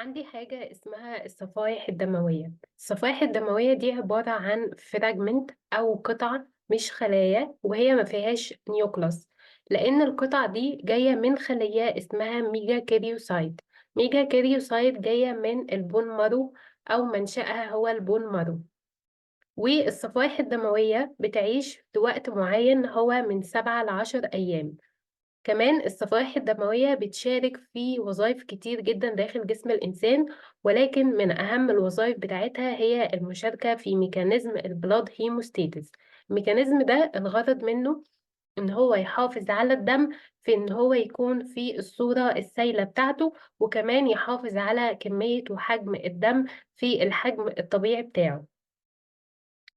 عندي حاجة اسمها الصفائح الدموية. الصفائح الدموية دي عبارة عن fragment أو قطع مش خلايا، وهي ما فيهاش nucleus، لأن القطع دي جاية من خلية اسمها megakaryocyte. megakaryocyte جاية من ال bone marrow أو منشأها هو ال bone marrow. والصفائح الدموية بتعيش في وقت معين هو من 7 ل10 أيام. كمان الصفائح الدموية بتشارك في وظائف كتير جدا داخل جسم الإنسان، ولكن من أهم الوظائف بتاعتها هي المشاركة في mechanism ال blood hemostasis. ال mechanism ده الغرض منه إن هو يحافظ على الدم في إن هو يكون في الصورة السائلة بتاعته، وكمان يحافظ على كمية وحجم الدم في الحجم الطبيعي بتاعه.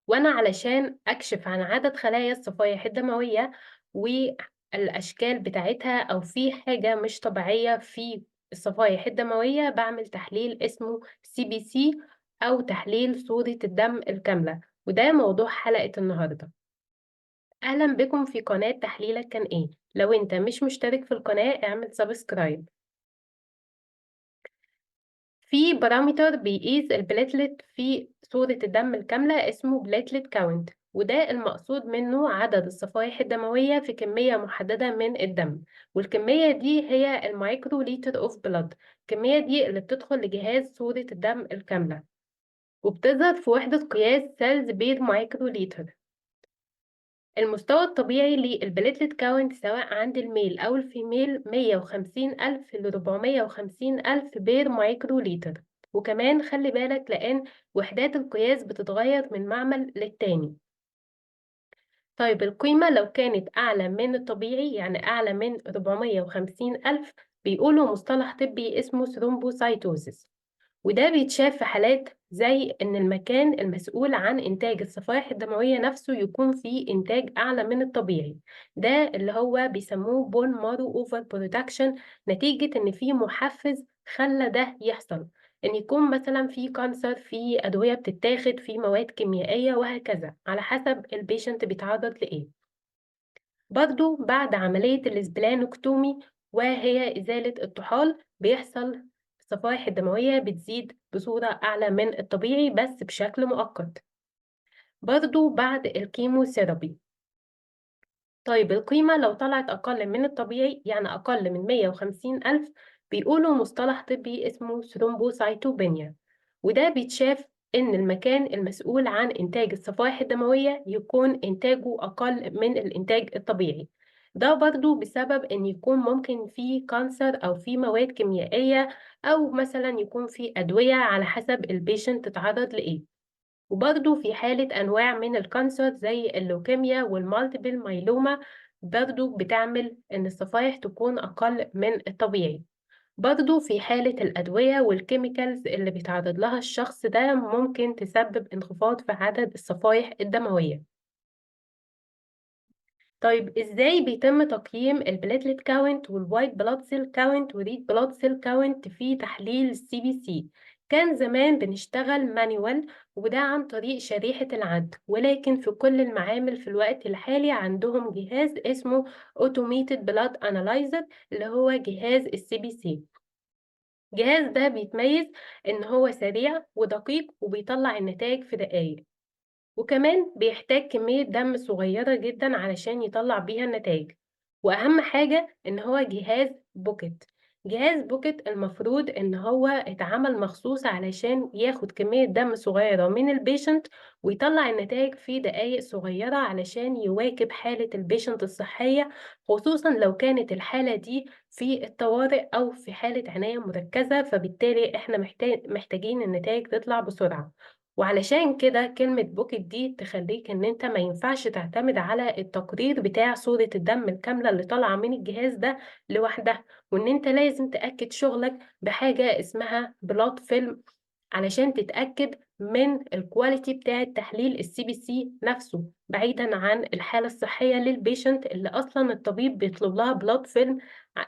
وأنا علشان أكشف عن عدد خلايا الصفائح الدموية والأشكال بتاعتها أو في حاجة مش طبيعية في الصفائح الدموية، بعمل تحليل اسمه CBC أو تحليل صورة الدم الكاملة، وده موضوع حلقة النهاردة. أهلا بكم في قناة تحليلك كان إيه. لو أنت مش مشترك في القناة اعمل subscribe. في parameter بيقيس ال platelet في صورة الدم الكاملة اسمه platelet count، وده المقصود منه عدد الصفائح الدموية في كمية محددة من الدم، والكمية دي هي ال microliter of blood. الكمية دي اللي بتدخل لجهاز صورة الدم الكاملة، وبتظهر في وحدة قياس cells per microliter. المستوى الطبيعي لل platelet count سواء عند ال male أو ال female 150,000 ل 450,000 per microliter. وكمان خلي بالك لأن وحدات القياس بتتغير من معمل للتاني. طيب القيمة لو كانت أعلى من الطبيعي، يعني أعلى من 450,000، بيقولوا مصطلح طبي اسمه thrombocytosis، وده بيتشاف في حالات زي إن المكان المسؤول عن إنتاج الصفائح الدموية نفسه يكون فيه إنتاج أعلى من الطبيعي، ده اللي هو بيسموه bone marrow over production، نتيجة إن فيه محفز خلى ده يحصل، إن يكون مثلا في cancer، في أدوية بتتاخد، في مواد كيميائية وهكذا، على حسب ال patient بيتعرض لإيه. برضو بعد عملية ال splenectomy وهي إزالة الطحال، بيحصل الصفائح الدموية بتزيد بصورة أعلى من الطبيعي بس بشكل مؤقت. برضو بعد ال chemotherapy. طيب القيمة لو طلعت أقل من الطبيعي، يعني أقل من 150,000، بيقولوا مصطلح طبي اسمه thrombocytopenia، وده بيتشاف إن المكان المسؤول عن إنتاج الصفائح الدموية يكون إنتاجه أقل من الإنتاج الطبيعي. ده برضو بسبب إن يكون ممكن في cancer أو في مواد كيميائية، أو مثلا يكون في أدوية على حسب ال patient اتعرض لإيه. وبرضو في حالة أنواع من ال cancer زي اللوكيميا وال multiple myeloma برضو بتعمل إن الصفائح تكون أقل من الطبيعي. برضو في حالة الأدوية وال chemicals اللي بيتعرض لها الشخص ده ممكن تسبب انخفاض في عدد الصفائح الدموية. طيب إزاي بيتم تقييم ال platelet count وال white blood cell count و red blood cell count في تحليل ال CBC؟ كان زمان بنشتغل manual، وده عن طريق شريحة العد، ولكن في كل المعامل في الوقت الحالي عندهم جهاز اسمه Automated Blood Analyzer اللي هو جهاز ال CBC. الجهاز ده بيتميز إن هو سريع ودقيق وبيطلع النتائج في دقايق، وكمان بيحتاج كمية دم صغيرة جدا علشان يطلع بيها النتائج. وأهم حاجة إن هو جهاز pocket. جهاز pocket المفروض إن هو اتعمل مخصوص علشان ياخد كمية دم صغيرة من ال patient ويطلع النتائج في دقايق صغيرة علشان يواكب حالة ال patient الصحية، خصوصا لو كانت الحالة دي في الطوارئ أو في حالة عناية مركزة، فبالتالي إحنا محتاجين النتائج تطلع بسرعة. وعلشان كده كلمة pocket دي تخليك إن أنت ما ينفعش تعتمد على التقرير بتاع صورة الدم الكاملة اللي طالعة من الجهاز ده لوحدها، وإن أنت لازم تأكد شغلك بحاجة اسمها blood film علشان تتأكد من ال quality بتاع التحليل ال CBC نفسه، بعيدا عن الحالة الصحية لل patient اللي أصلا الطبيب بيطلب لها blood film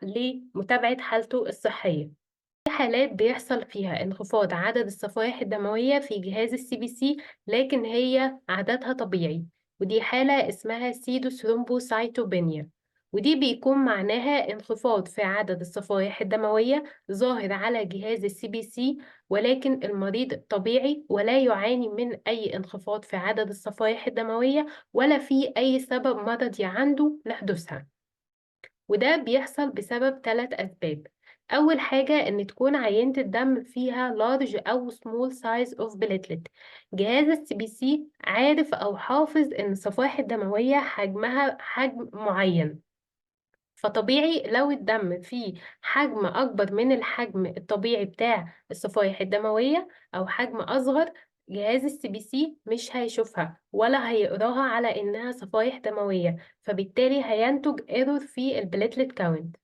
لمتابعة حالته الصحية. في حالات بيحصل فيها انخفاض عدد الصفائح الدموية في جهاز ال CBC لكن هي عددها طبيعي، ودي حالة اسمها pseudothrombocytopenia، ودي بيكون معناها انخفاض في عدد الصفائح الدموية ظاهر على جهاز ال CBC، ولكن المريض طبيعي ولا يعاني من أي انخفاض في عدد الصفائح الدموية ولا في أي سبب مرضي عنده لحدوثها. وده بيحصل بسبب 3 أسباب. أول حاجة إن تكون عينة الدم فيها large أو small size of platelet. جهاز ال CBC عارف أو حافظ إن الصفائح الدموية حجمها حجم معين، فطبيعي لو الدم فيه حجم أكبر من الحجم الطبيعي بتاع الصفائح الدموية أو حجم أصغر، جهاز ال CBC مش هيشوفها ولا هيقراها على إنها صفائح دموية، فبالتالي هينتج error في ال platelet count.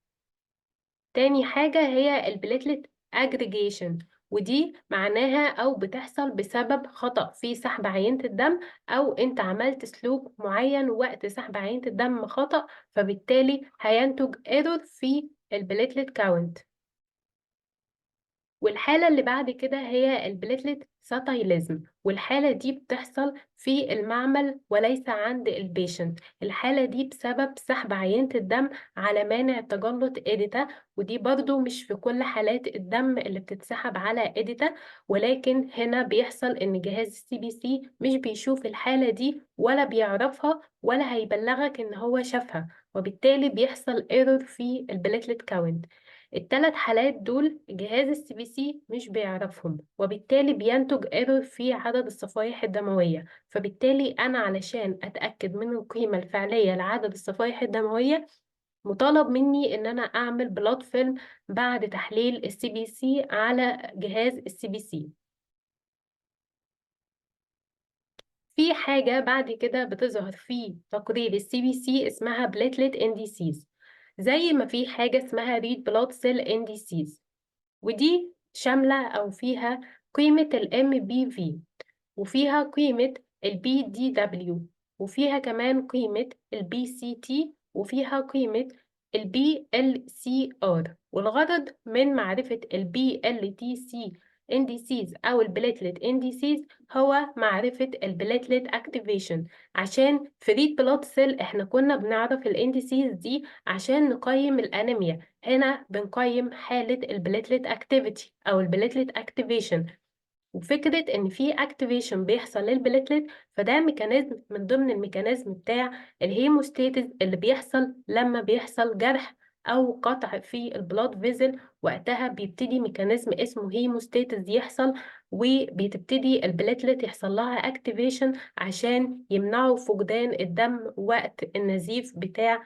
تاني حاجة هي ال platelet aggregation، ودي معناها أو بتحصل بسبب خطأ في سحب عينة الدم، أو أنت عملت سلوك معين وقت سحب عينة الدم خطأ، فبالتالي هينتج error في ال platelet count. والحالة اللي بعد كده هي ال platelet satellitism، والحالة دي بتحصل في المعمل وليس عند ال patient. الحالة دي بسبب سحب عينة الدم على مانع تجلط EDTA، ودي برضو مش في كل حالات الدم اللي بتتسحب على EDTA، ولكن هنا بيحصل إن جهاز ال CBC مش بيشوف الحالة دي ولا بيعرفها ولا هيبلغك إن هو شافها، وبالتالي بيحصل error في ال platelet count. التلات حالات دول جهاز ال CBC مش بيعرفهم، وبالتالي بينتج error في عدد الصفائح الدموية. فبالتالي انا علشان اتاكد من القيمة الفعلية لعدد الصفائح الدموية مطالب مني ان انا اعمل blood film بعد تحليل ال CBC على جهاز ال CBC. في حاجة بعد كده بتظهر في تقرير ال CBC اسمها platelet indices، زي ما في حاجة اسمها red blood cell indices، ودي شاملة أو فيها قيمة ال MPV، وفيها قيمة ال PDW، وفيها كمان قيمة ال PCT، وفيها قيمة ال PLCR. والغرض من معرفة ال PLTC indices أو ال platelet indices هو معرفة ال platelet activation، عشان في red blood cell احنا كنا بنعرف ال indices دي عشان نقيم الأنيميا، هنا بنقيم حالة ال platelet activity أو ال platelet activation. وفكرة إن في activation بيحصل لل platelet، فده mechanism من ضمن ال mechanism بتاع ال hemostasis اللي بيحصل لما بيحصل جرح أو قطع في ال blood vessel، وقتها بيبتدي mechanism اسمه hemostasis يحصل، وبتبتدي ال platelet يحصل لها activation عشان يمنعوا فقدان الدم وقت النزيف بتاع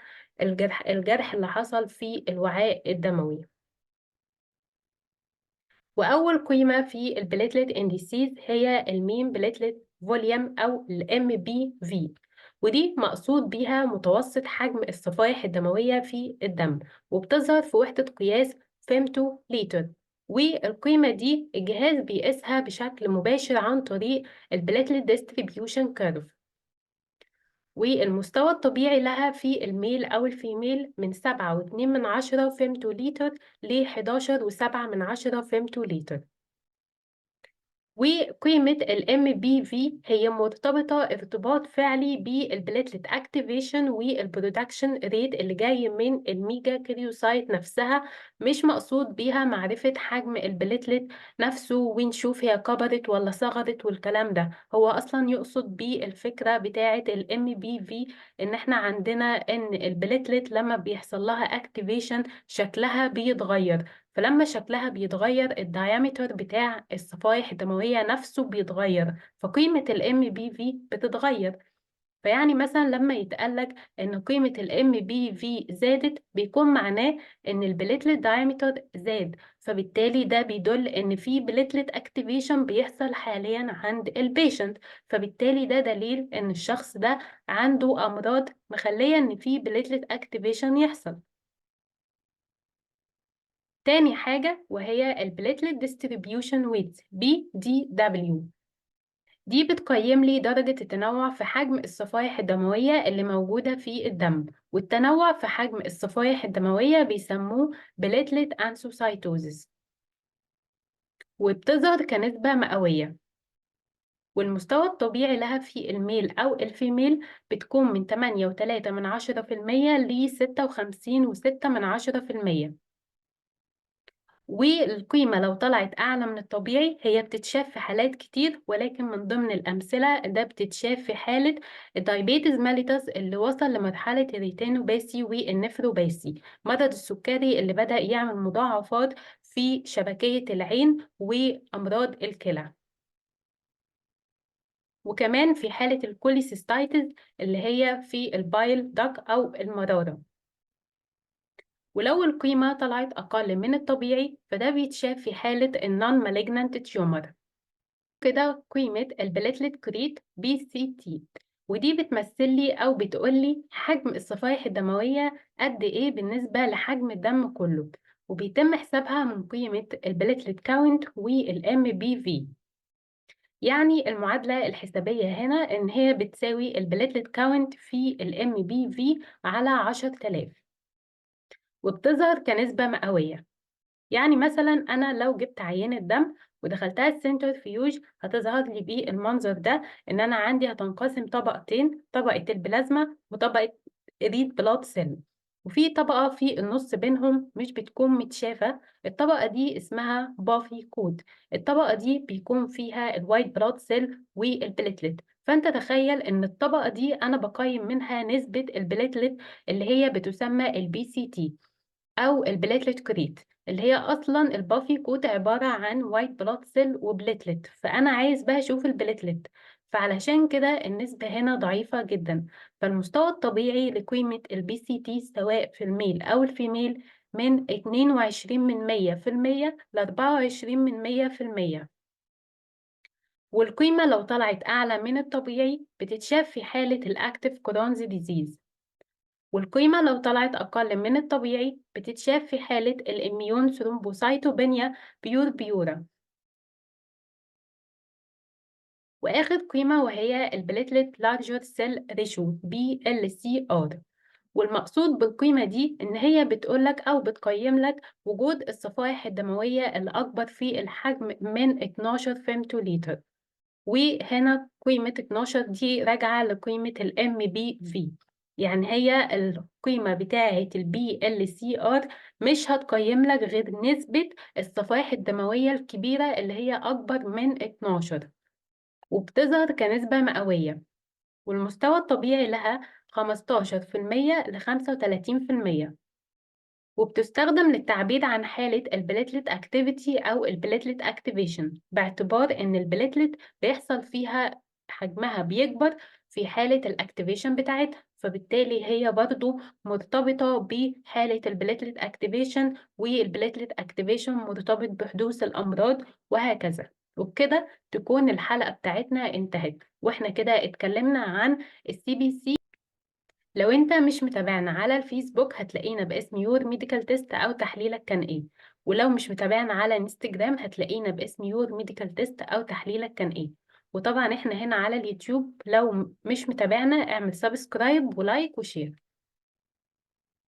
الجرح اللي حصل في الوعاء الدموي. وأول قيمة في ال platelet indices هي ال mean platelet volume أو ال MPV، ودي مقصود بيها متوسط حجم الصفائح الدموية في الدم، وبتظهر في وحدة قياس فيمتو لتر، والقيمة دي الجهاز بيقيسها بشكل مباشر عن طريق ال platelet distribution curve. والمستوى الطبيعي لها في ال male أو ال female من 7.2 فيمتو لتر ل 11.7 فيمتو لتر. وقيمة ال MPV هي مرتبطة ارتباط فعلي بال platelet activation وال production rate اللي جاي من ال megakaryocyte نفسها، مش مقصود بيها معرفة حجم ال platelet نفسه ونشوف هي كبرت ولا صغرت والكلام ده. هو أصلا يقصد بالفكرة بتاعة ال MPV إن احنا عندنا إن ال platelet لما بيحصل لها activation شكلها بيتغير، فلما شكلها بيتغير ال diameter بتاع الصفائح الدموية نفسه بيتغير، فقيمة ال MPV بتتغير. فيعني مثلا لما يتقالك إن قيمة ال MPV زادت بيكون معناه إن ال platelet diameter زاد، فبالتالي ده بيدل إن في platelet activation بيحصل حاليا عند ال patient، فبالتالي ده دليل إن الشخص ده عنده أمراض مخلية إن في platelet activation يحصل. تاني حاجة وهي ال platelet distribution width PDW، دي بتقيم لي درجة التنوع في حجم الصفائح الدموية اللي موجودة في الدم، والتنوع في حجم الصفائح الدموية بيسموه platelet anisocytosis، وبتظهر كنسبة مئوية. والمستوى الطبيعي لها في ال male أو ال female بتكون من 8.3% ل 56.6%. والقيمة لو طلعت أعلى من الطبيعي هي بتتشاف في حالات كتير، ولكن من ضمن الأمثلة ده بتتشاف في حالة ال diabetes mellitus اللي وصل لمرحلة ال retinopathy وال nephropathy، مرض السكري اللي بدأ يعمل مضاعفات في شبكية العين وأمراض الكلى، وكمان في حالة ال cholecystitis اللي هي في ال bile duct أو المرارة. ولو القيمة طلعت أقل من الطبيعي فده بيتشاف في حالة ال non malignant tumor. كده قيمة ال plateletcrit PCT، ودي بتمثل لي أو بتقول لي حجم الصفائح الدموية قد إيه بالنسبة لحجم الدم كله، وبيتم حسابها من قيمة ال platelet count وال MPV. يعني المعادلة الحسابية هنا إن هي بتساوي ال platelet count في ال MPV على 10,000، وبتظهر كنسبة مئوية. يعني مثلا أنا لو جبت عينة دم ودخلتها ال centrifuge هتظهر لي بالمنظر ده، إن أنا عندي هتنقسم طبقتين، طبقة البلازما وطبقة red blood cell، وفي طبقة في النص بينهم مش بتكون متشافة، الطبقة دي اسمها buffy coat. الطبقة دي بيكون فيها ال white blood cell وال platelet. فانت تخيل ان الطبقة دي انا بقيم منها نسبة ال platelet اللي هي بتسمى ال PCT او ال plateletcrit، اللي هي اصلا ال buffy coat عبارة عن white blood cell و platelet، فانا عايز بقى اشوف ال platelet، فعلشان كده النسبة هنا ضعيفة جدا. فالمستوى الطبيعي لقيمة ال PCT سواء في ال male أو ال female من 22% ل 24%. والقيمة لو طلعت أعلى من الطبيعي بتتشاف في حالة ال active Crohn's disease، والقيمة لو طلعت أقل من الطبيعي بتتشاف في حالة ال immune thrombocytopenia purpura. وآخر قيمة وهي ال platelet large cell ratio PLCR، والمقصود بالقيمة دي إن هي بتقولك أو بتقيم لك وجود الصفائح الدموية الأكبر في الحجم من 12 فيمتوليتر، وهنا قيمة 12 دي راجعة لقيمة ال MPV، يعني هي القيمة بتاعة ال PLCR مش هتقيم لك غير نسبة الصفائح الدموية الكبيرة اللي هي أكبر من 12، وبتظهر كنسبة مئوية، والمستوى الطبيعي لها 15% ل 35%، وبتستخدم للتعبير عن حالة ال platelet activity أو ال platelet activation، باعتبار إن ال platelet بيحصل فيها حجمها بيكبر في حالة ال activation بتاعتها، فبالتالي هي برضو مرتبطة بحالة ال platelet activation، وال platelet activation مرتبط بحدوث الأمراض وهكذا. وبكده تكون الحلقة بتاعتنا انتهت، واحنا كده اتكلمنا عن ال CBC. لو انت مش متابعنا على الفيسبوك هتلاقينا باسم Your Medical Test او تحليلك كان ايه، ولو مش متابعنا على انستجرام هتلاقينا باسم Your Medical Test او تحليلك كان ايه. وطبعا احنا هنا على اليوتيوب لو مش متابعنا اعمل subscribe و like و share.